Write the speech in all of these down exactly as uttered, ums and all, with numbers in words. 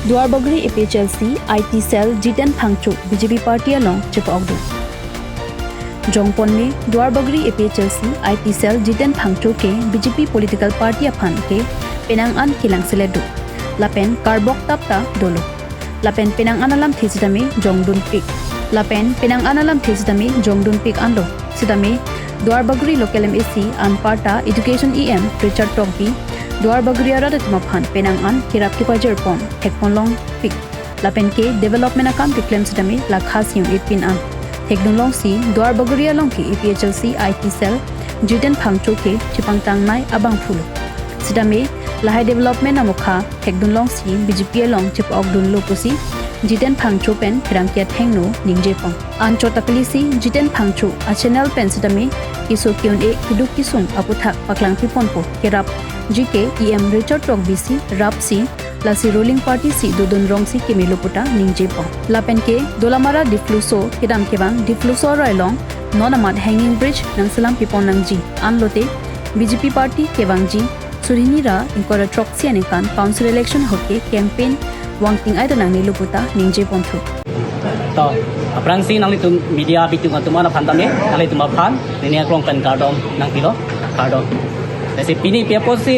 Duarbagori A P H L C I T cell Jiten Phangcho B J P party along chepa-okdun. Jongponme Duarbagori A P H L C I T cell Jiten Phangcho ke B J P political party aphan ke penang an kelang selet do. Lapen karbok tap ta dolo. Lapen penang an alamthe sitame jongdunpik. Lapen penang an alamthe sitame jongdunpik anlo. Sitame Duarbagori local M A C anparta Education E M Richard Tokbi Duarbagori arat atum aphan penang an kerap kepajirpon thekponlongpik. Lapen ke development akam keklem sitame lakha siyong ipin an thekdunlongsi Duarbagori along ke A P H L C I T cell Jiten Phangcho ke chepangtangnei abangphulo. Sitame lahai development amokha thekdunlongsi B J P along chepa-okdunlo pusi Jiten Phangcho pen pherangke athengno ningjepon. Anchot ta pilisi Jiten Phangcho a channel pen sitame keso ke-un-e keduk kesung aputhak paklangpiponpo, kerapji ke E M Richard Tokbi si rapsi lasi ruling party si dodunrongsi kemelo puta ningjepon. Lapen ke Dolamara Dipluso kedam kevang Dipluso arai along non amat hanging bridge nangselam pipon nangji anlote B J P party kevangji surhini ra ingkoi ra throksi aningkan council election ahut ke campaign vangting ai ta nangnelo puta ningjeponthu. To, aphrangsi nanglitum media bitung atum aphan tame, nanglitum aphan neli aklong pen kardom nangpilo, kardom. Lasi pini pi apotsi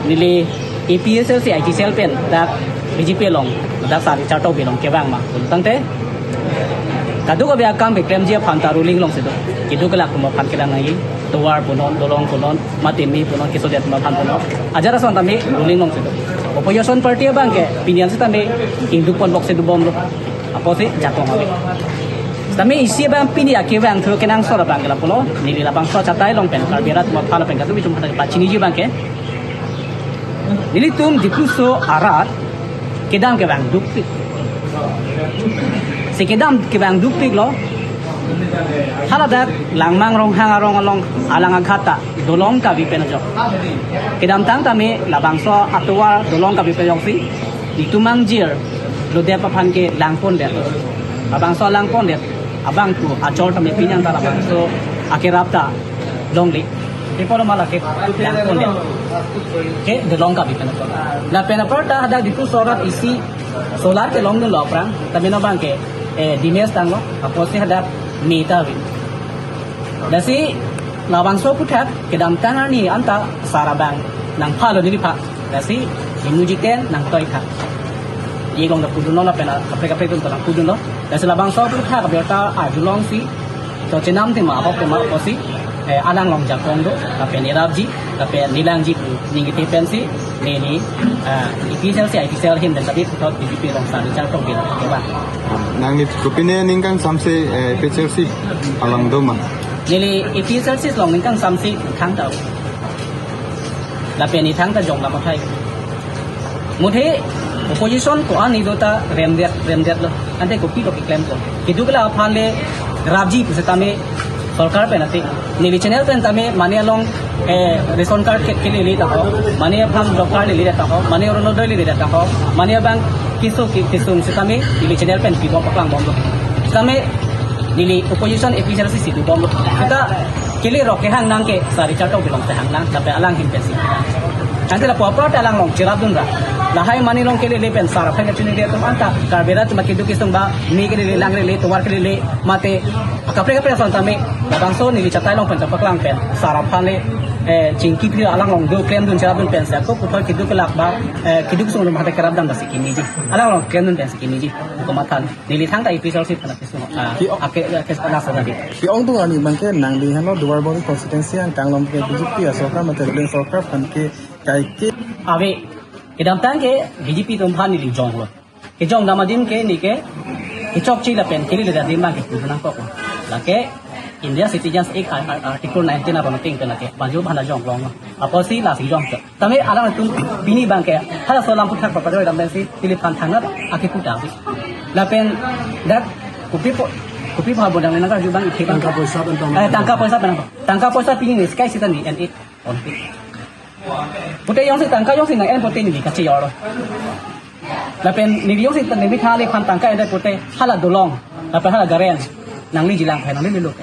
neli A P H L C I T cell pen dak B J P along, dak Sir Richard Tokbi along kevang ma pulo tangte, kadokave akam keklemji aphan ta ruling alongsi do. Keduk kelak atum aphan kelang nangji, tovar punon, dolong punon, mate me punon, keso det atum aphan punon. Ajat ason tame ruling alongsi do. Opposition party abang ke pini an sitame ingdukpon box si dobomlo. Apotsi jakong ave. Sitame isi abang pini akevangthu kenangsot abang ke lapulo, neli labangso achatai along pen Karbi arat atum aphan lapen kadokave atum aphan pachiniji abang ke, nelitum Dipluso arat kedam kevang dukpik. Si kedam kevang dukpiklo. Haladak Langmang Ronghang arong along alang aghat ta dolong kabi pen ajok. Kedamtang tame labangso atovar dolong kabi pen ajoksi itum angjir lodep aphan ke langpondet. Labangso langpondet abangphu achor tame pini an ta labangso akerap ta longle. Ipo lo mala ke langpondet. Ke dolong kabi pen ajok. Lapen aparta hadak Dipluso arat isi solar kelongdunlo aphrang, tame non abang ke, eh, dimes tanglo, apotsi hadak me ta ave. Lasi labangso aputhak kedamtang arni anta sar abang nangphalo neliphan. Lasi imu Jiten nangtoitha. Ye along ta pudunlo lapen kaprek kaprek atum ta nangpudunlo. Lasi labangso aputhak abirta arjulongsi, to chenam tema ahok tema apotsi, eh, alang along jakong do, lapen erapji, lapen nelangji pu ning kiti pensi, neli, eh, A P H L C I T cell ahin pen tadi puthot B J P along Sir Richard Tokbi along kevang. Nangli kopine ningkangsamse, eh, A P H L C along do ma? Neli A P H L C along ningkangsamse thangta. Lapen ithang ta jong lama phai. Muthe opposition ko-an ido ta remdet, remdetlo. Ante kopilo keklempo. Keduk kelak aphan le rapji pusitame sorkar pen ate. Neli channel pen tame mane along, eh, ration card ke, kelele ta ho. Mane aphan job card lele ta ho. Mane Orunodoi lele ta ho. Mane abang keso ke, kesung sitame neli channel pen pibom paklangbomlo. Sitame neli opposition A P H L C si dobomlo. Sita kele rok kehang nang ke Sir Richard Tokbi along kehang nang, lapen alang ahin pensi. Ante lapu apor ta alang along cherapdun ra. Lahai mane along kelele pen sar aphan kachinide atum anta Karbi arat atum keduk kesung ba me kelele, lang lele, tovar kelele, mate kaprek kaprek ason tame labangso neli chatai along pen ta paklang pen sar aphan le, eh, chingki phir alang along do klemdun cherapdun pensi ako puthot keduk kelak ba, eh, keduk kesung atum hadak kerapdam ta si kemeji. Alang along klemdun pensi kemeji. Komathan. Neli thangta A P H L C aphan kesung. Ah, Ki-, ake, ake, ake, ake, ke-ongdung arni abang ke nangli henlo Duarbagori constituency angkang along ke B J P asorkar mate ruling sorkar aphan ke kaike. Ave, kedamtang ke B J P atum aphan neli jonglo. Kejongdam adim ke neli ke kechokche lapen kelele adim abang ke pudun nangkoklo. Lake India Citizens Act ar-, ar-, Article nineteen aron ateng ke lake. Baju bhana jonglonglo. Apotsi lasi jonglo. Tame alanglitum pini abang ke halaso alam aputhak papadoi dam pensi neliphan thangnat akepu ta ave. Lapen dak kopi po, kopi pha bodang nangkarju abang ithe abang. Tangka poisa pen tang. Eh, tangka poisa pen. Tangka poisa pini neli sky sita neli en-e. Pute jongsi tangka jongsi nang-en pute neli kachejorlo. Lapen neli jongsi neli methang aliphan tangka en-e pute hala dolong, lapen hala garen nangli jilang pen nangli leluk.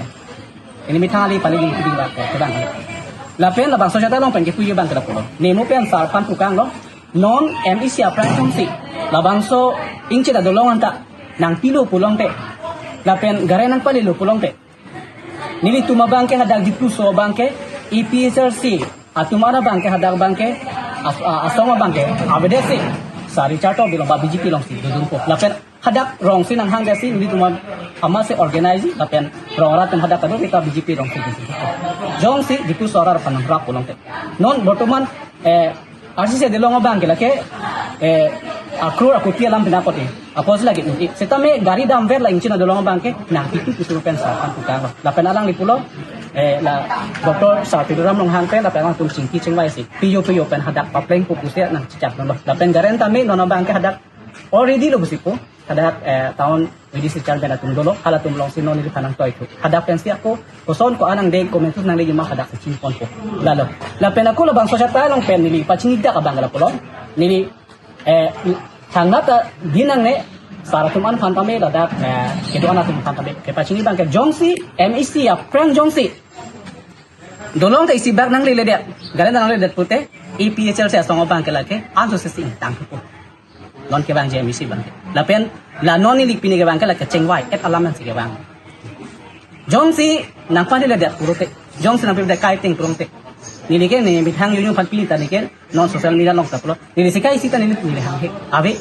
Neli methang aliphan neli keding bak, kedang. Lapen labangso achatai along pen kepuji abang ke lapulo. Nemu pen sar aphan pukanglo. Non M A C aphrang atumsi Labangso ingchit adolong anta nangpilo pulote, lapen gare nangpalilo pulote, nelitum abangke hadak Diphu so abangke A P H L C atum an abangke hadak abangke as-, a-, asong abangke avedetsi sari charto bilong ba B J P alongsi dodunpo. Lapen hadak rongsi nanghangdetsi nelitum amatsi organize lapen rong arat pen hadak kadokave ta B J P alongsi dodunpo. Jongsi Diphu so arat aphan nangrap pulote, non bortoman, eh, R C C adolong abangke lake, eh, akror akuti alam pina kote. Apotsi lake nangpi. Setame gari damver la ingchit adolong abangke nangpitu kusuru pen sa kan tukang lo. Lapen alangli pulo, eh, la Doctor Sarpi Ronghang pen lapen alangtum chingki chingvaisi piyo piyo pen hadak paplengpo pusi nangchechak dunlo. Lapen gare tame non abangke hadak already lo pusi pu. Hadak, eh, town V D C chairman atum dolo, halatum alongsi non neliphan nangtoithu. Hadak pensi ako koson ko-an nangdeng, komentu nanglejima hadak si chiniponpo. Lalo. Lapen ako labangso chatai along pen neli pachinidak abang lapulo. Neli, eh, thangnat ta dinang ne, sar atum an aphan tame ladak, eh, kedo-an atum aphan tame kepachini abangke jongsi M E C aphrang jongsi dolong ta isibak nangledet, gare nangledet pute, A P H L C asong abangke lake anso sesi ingtangpo. Non kevangji M E C abangke. Lapen la non neli pini kevangke lake chengvai-et alam nangsi kevang. Jongsi nangpaledet pulote, jongsi nangpidet kaiteng pulote, neli ke ne methang yunyu aphan pini ta neli ke non social media along ta pulo. Neli si kai sita neli neli hanghe. Ave.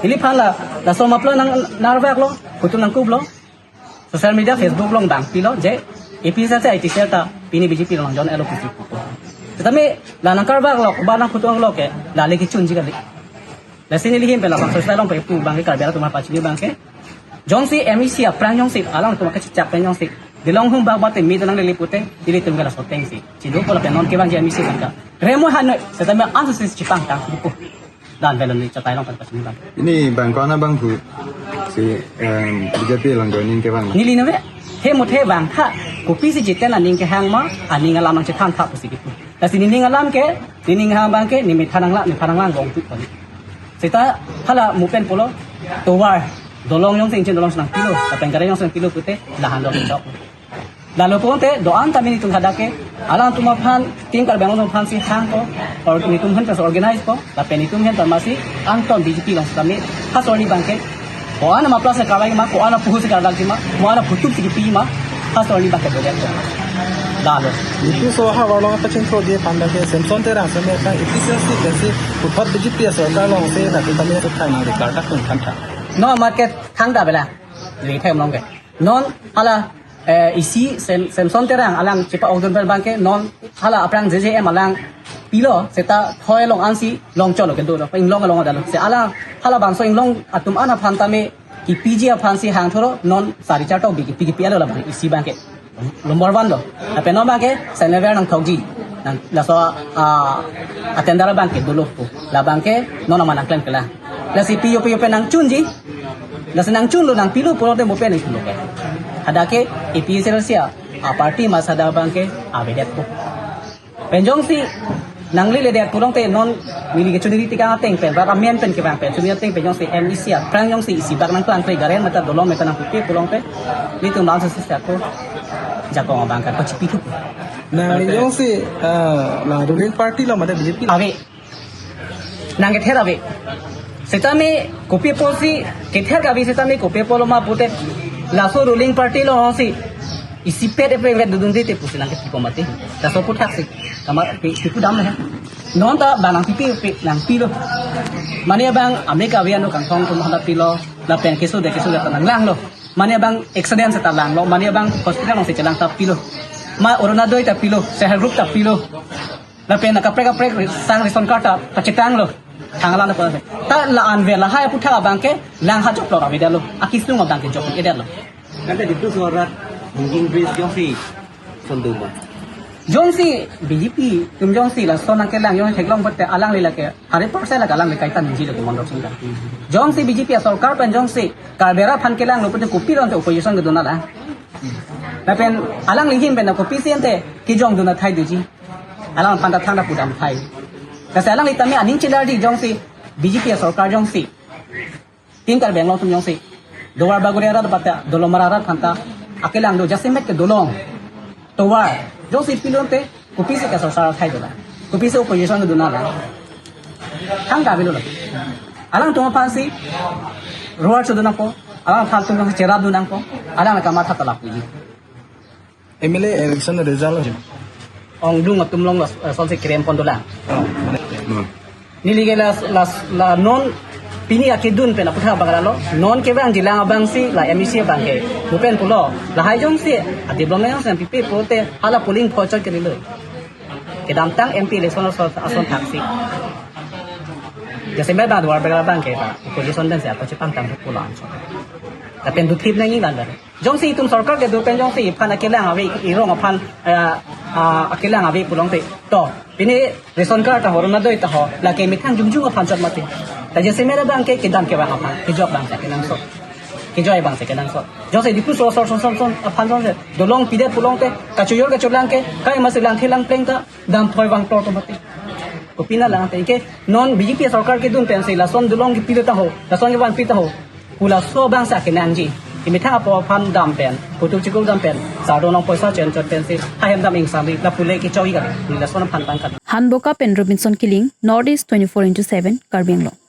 Neliphan la, laso maplo nang narvaklo, kutum nangkuplo. Social media, Facebook along bang pilo je A P H L C I T cell ta pini B J P along join-etlo pusi pupo. Setame la nangkarvaklo, ba nangkutonglo ke, la le kechunji kali. Lasi neli ahin pen labangso chatai along pen pu abangke Karbi arat atum aphan pachini abangke, jongsi M E C aphrang jongsi alangtum kechechak pen jongsi dolong hum bak bate mi donang lele pute, nelitum ke laso atengsi chinupo lapen non kevangji M E C abangke remo hanoi, setame anso sesi chepangtangpo. Dan velon ni chatai along pen pachini abang. Ini bang ko-an abang pu si, em, B J P along joining kevang? Neli nave. He muthe vangtha. Kopisi jiten aning kehang ma, aning alam nangchethan tha pusi kipu. Lasi nening alam ke, nening hang abangke, ne methan nanglang, nephan nanglang gong tu kali. Seta hala mo pen pulo, tovar, dolong jongsi ingchit adolong si nangpilo, lapen gare jongsi nangpilo pute, lahan dok chok. Lalo pulote do-an tame netum hadak ke, alangtum aphan, Team Karbi Anglong aphansi hangpo, or netum aphan pas organize po, lapen netum aphan tame si angton B J P along tame, ha sorni abangke, ko-an ama plus karlai ma, ko-an apuhu si karlai ma, ko-an aphutup si kipi ma, ha sorni abangke dodet. Lalo. Itu so ha warlong apa chin pro dia pandang ke Samson Terang sama kan A P H L C ke si pupat B J P asor karlong si tapi tame so thai nang deklar tak pun kan tha. No market thangta bela, le thai along ke. Non hala, eh, isi Sem-, Samson Terang alang chepa-ok dun pen abangke non hala aphrang J J M alang pilo seta thoi along ansi long cholo kedo lo, inglong along adalo. Se alang halabangso inglong atum an aphan tame kipiji aphansi hangthuro non sari charto bi kipi kipi alo labang isi abangke. Number one lo. Lapen non abangke saniver nangthokji. Nang laso, ah, atender abangke dolo pu. Labangke non ama nangklem kelang. Lasi piyo piyo pen nangchunji. Lasi nangchunlo nangpilo pulote mo pen nangchunlo ke. Hadak ke A P H L C a, a party amat hadak abangke avedetpo. Pen jongsi nangleledet pulote non neli kechuniri tikang ateng pen, rat amen pen kevang pen, chuniri ateng pen jongsi M E C aphrang jongsi isibak nangklang kle garen mata dolong mata nangpupe pulote, nelitum langsung sisa ko jakong abangke pachipithup. Nang jongsi, ah, la ruling party lo mate B J P lo? Ave. Nang kether ave. Setame kopi apotsi kether kave setame kopi apotlo ma pute laso ruling party alongsi isipet epre vet dodunde te pusi nang kether ko mate. Laso aphuthaksi. Kamar pi, pi pudam he. Non ta ba nangpipe pi nangpilo. Mane abang ameka ave ano kangthong atum handa pilo. Lapen keso de keso de ta nanglanglo. Mane abang accident seta langlo. Mane abang hospital alongsi chelang ta pilo. Ma Orunodoi ta pilo. Self help group ta pilo. Lapen kaprek kaprek sang ration card ta pachetanglo. Thang alam ta pon. Ta la-an ave lahai aphuthak abangke lang ha joklok avedetlo. Akisung abangke jok-edetlo. Kan ta ditu sorat mungkin bridge jongsi sonduma. Jongsi B J P atum jongsi lason nangkelang jongsi theklong bote alangli lake hundred percent lake alangli kaitan jilo ke mondok singda. Jongsi B J P asorkar pen jongsi Karbi arat aphan kelanglo pute kopi ronte opposition kedun alang. Lapen alangli ahin pen kopisi ante kejongdun athai doji. Alangphan ta thangta pudam athai. Lasi alangli tame aning chelarji jongsi B J P asorkar jongsi Team Karbi Anglong atum jongsi Duar Bagori arat aphan ta, Dolamara arat aphan ta akelang do jasemet ke dolong, tovar jongsi pilote kopisi ke sorsar athai dolang. Kopisi opposition kedun alang. Thangta avelo lagi. Alangtum aphansi reward chodo nangpo, alangtum aphansi cherap do nangpo, alang kamatha talap puji. M L A election result ongdung atum along las-, lasonsi kerem pon dolang. Neli ke las, las, la non pini akedun pen aputhak abang lo. Non kevangjilang abangsi la M A C abang ke. Bhupen pulo. Lahai jongsi a development jongsi pipe pulote hala polling pho chot ke rilo. Kedamtang M P election ason, ason thaksi. Jasemet abang Duarbagori abang ke ta opposition pensi apot chepangtang pulo anso. Lapen duthip nangji abang. Jongsi itum sorkar kedo pen jongsi iphan akelang ave, irong aphan, eh, ah, akelang ave pulote. To, pini ration card ta ho, Orunodoi ta ho, lake methang jongjong aphan chot mati. Ta jasemet abang ke kedam kevang aphan, kejok abangsi kenangsot. Kejoi abangsi kenangsot. Jongsi Diphu so, so, so, so, so, aphan jongsi dolong pidet pulote, kachojor kacholang ke, kai masi langthe langpleng ta, damthoi vangtor atum mati. Kopina lang te ke non B J P sorkar kedun pensi lason dolong kepi ta ho, lason kevan pi ta ho. Pu laso abangsi kenangji. Imethang apo aphan dam pen, putul chikuk dam pen, sardonong poisa chen chot pensi, hahem dam ingsamri, lapu le kechoi kali, neli lason aphan pangkat. Hanboka pen Robinson Killing, North East twenty-four into seven, Karbi Anglong.